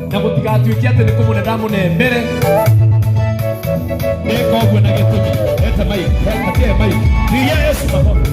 Na mũtigatuĩke atĩ nĩ kũmũne ndamũne mbere. Nĩka ũguo na gĩtũmi. Leta mic, patia mic. Pigia Yesu makofi.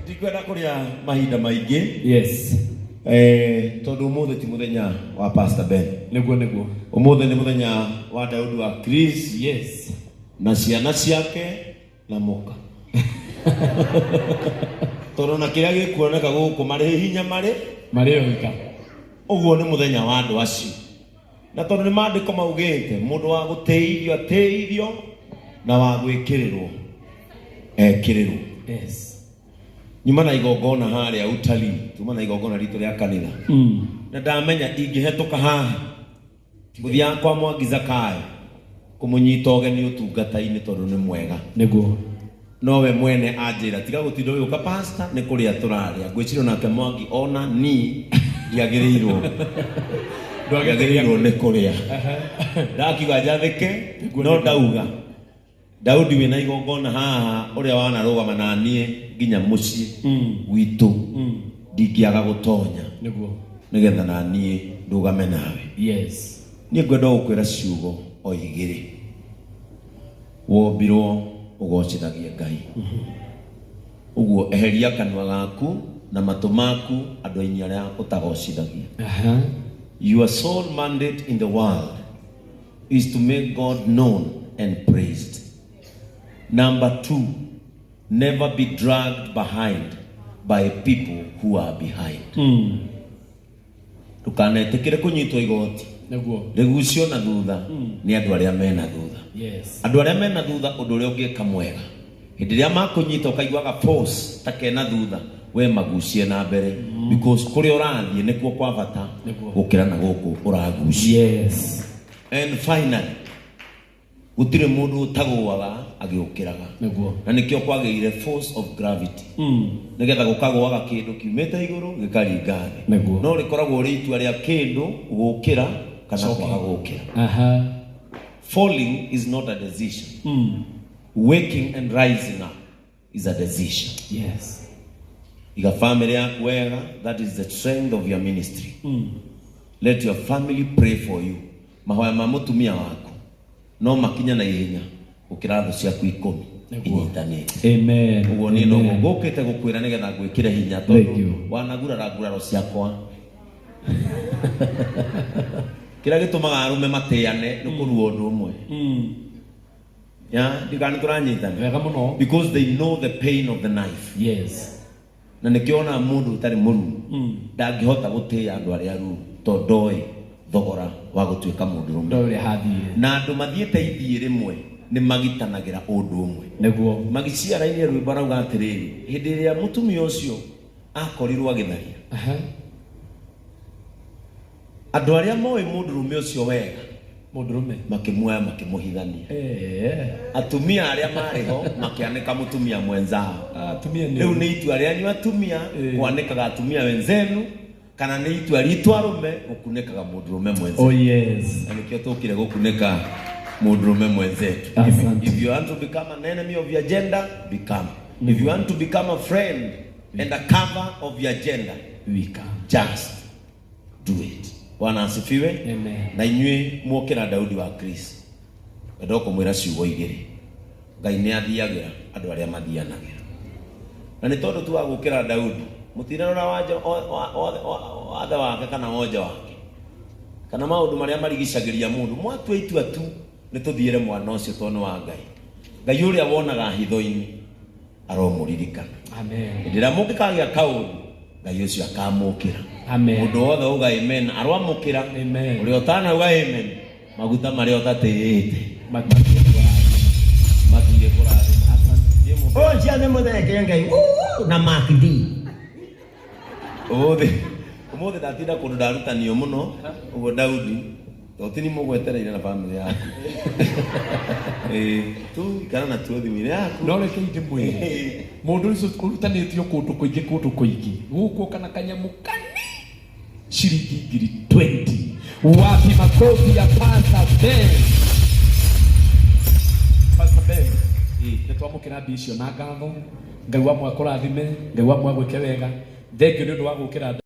Ndikwenda kũrĩa mahinda maingĩ. Yes. Tondũ ũmũthĩ ti mũthenya wa Pastor Ben. Nĩguo nĩguo. Ũmũthĩ nĩ mũthenya wa Daudi wa Chris. Yes. Na ciana ciake na mũka. Tondũ na kĩrĩa gĩkuoneka gũkũ marĩ hinya marĩ marĩ oika. Ũguo nĩ mũthenya wa andũ acio. Na tondũ nĩ maandĩko maugĩte mũndũ wa gũtĩithio atĩithio na wa gwĩkĩrĩrwo ekĩrĩrwo. Yes. Nyuma na igongona harĩa utalii, tuma na igongona ritũ rĩa kanitha. Na ndamenya ingĩhetũka haha ngũthiaga kwa Mwangi Zakayo kũmũnyita ũgeni ũtungata-inĩ tondũ nĩ mwega. Nĩguo. Nowe mwene anjĩra tiga gũtinda ũgĩũka pastor nĩ kũrĩa tũrarĩa. Ngwĩciria onake Mwangi ona ni ndiagĩrĩirwo ndiagĩrĩirwo nĩ kũrĩa. Ndakiuga njathĩke no ndauga Daudi wĩna igongona haha ũrĩa wanarũgama na niĩ nginya mũciĩ gwitũ ndingĩaga gũtonya. Nĩguo. Nĩgetha na niĩ ndũgame nawe. Yes. Niĩ ngwenda gũkwĩra ciugo o igĩrĩ. Wombirwo ũgocithagie Ngai. Ũguo eheria kanua gaku na matũ maku andũ-inĩ arĩa ũtagocithagia. Your sole mandate in the world is to make God known and praised. Number 2, never be dragged behind by people who are behind. Ndũkanetĩkĩre kũnyitwo igoti. Nĩguo. Rĩgucio na thutha nĩ andũ arĩa mena thutha. Yes. Andũ arĩa mena thutha ũndũ ũrĩa ũngĩka mwega. Hĩndĩ ĩrĩa makũnyita ũkaiguaga force ta kena thutha, we magucie na mbere. Because kũrĩa ũrathiĩ nĩkuo kwa bata Nĩguo. gũkĩra na gũkũ ũragucia. Yes. And finally, gũtirĩ mũndũ ũtagũaga agĩũkĩraga. Nĩguo. Na nĩkĩo kwagĩire force of gravity. Nĩgetha gũkagũaga kĩndũ kiumĩte igũrũ gĩkaringa thĩ. Nĩguo. No rĩkoragwo rĩ itua rĩa kĩndũ gũkĩra kana kwaga gũkĩra. Falling is not a decision. Waking and rising up is a decision. Yes. Iga family yaku wega, that is the strength of your ministry. Let your family pray for you. Mahoya ma mũtumia waku no makinye na ihenya gũkĩra thũ ciaku ikũmi inyitanĩte. Amen. Ũguo niĩ noguo ngũkĩte gũkwĩra nĩgetha ngwĩkĩre hinya Thank tondũ you. wanagurara nguraro ciakwa. Kĩrĩa gĩtũmaga arũme matĩane nĩ kũrua ũndũ ũmwe. Ya, ndikana tũranyitana. Wega mũno. Because they know the pain of the knife. Yes. Na nĩkĩo ona mũndũ ũtarĩ mũruu ndangĩhota gũtĩĩa andũ arĩa aruu tondũ ndoĩ thogora wa gũtuĩka mũndũrũme. Ndoĩ ũrĩa hathire. Na andũ mathiĩte ithiĩ rĩmwe nĩ magitanagĩra ũndũ ũmwe. Nĩguo. Magiciaraine rwĩmbo arauga atĩrĩrĩ, hĩndĩ ĩrĩa mũtumia ũcio akorirwo agĩtharia, andũ arĩa moĩ mũndũrũme ũcio wega Mũndũrũme. Makĩmuoya makĩmũhithania. Eh. Atumia arĩa marĩ ho makĩanĩka mũtumia mwenzao. Atumia nĩ Rĩu nĩ itua rĩanyu atumia kwanĩkaga atumia wenzenu, kana nĩ itua ritũ arũme gũkunĩkaga mũndũrũme mwenzetu. Oh yes. Na nĩkĩo tũkire gũkunĩka mũndũrũme mwenzetu. Asante. If you want to become an enemy of your gender, become. If you want to become a friend and a cover of your gender, We come. just do it. Bwana asifiwe. Amen. Na inyuĩ mwokĩra Daudi wa Kristo, ngenda kũmwĩra ciugo igĩrĩ. Ngai nĩ athiagĩra andũ arĩa mathianagĩra, na nĩ tondũ tu wa gũkĩra Daudi mũtinarora wanja wathe wake kana wonje wake kana maũndũ marĩa marigicagĩria mũndũ. Mwatua itua tu nĩ tũthiĩre mwana ũcio tondũ nĩ wa Ngai. Ngai ũrĩa wonaga hitho-inĩ aromũririkana. Amen. Hĩndĩ ĩrĩa mũngĩkagĩa kaũndũ, Ngai ũcio akamũkĩra. Amen. Mũndũ wothe uga amen arwamũkĩra. Amen. Ũrĩa ũtanauga amen, maguta marĩa ũtatĩĩte mathire kũrathima. Oh, ciothe mũtheke Ngai. Uu, na Mark D. Ũmũthĩ, ũmũthĩ ndatinda kũndũ ndarutanio mũno ũguo. Daudi, totini mũgwetereire na bamĩrĩ yaku. Ĩĩ, tu ikara na tuo thimũ-inĩ yaku. No reke ndĩmwĩre, mũndũ ũcio ũrutanĩtio kũndũ kũingĩ, kũndũ kũingĩ gũkũ kana kanyamũ kani ciringi 20,000. Wapi makofi ya Pastor Ben? Pastor Ben, nĩ twamũkĩra mbia icio na ngatho. Ngai wa mwaka ũrathime, Ngai wa mwaka gwĩke wega. Thengiũ nĩ ũndũ wa gũkĩra.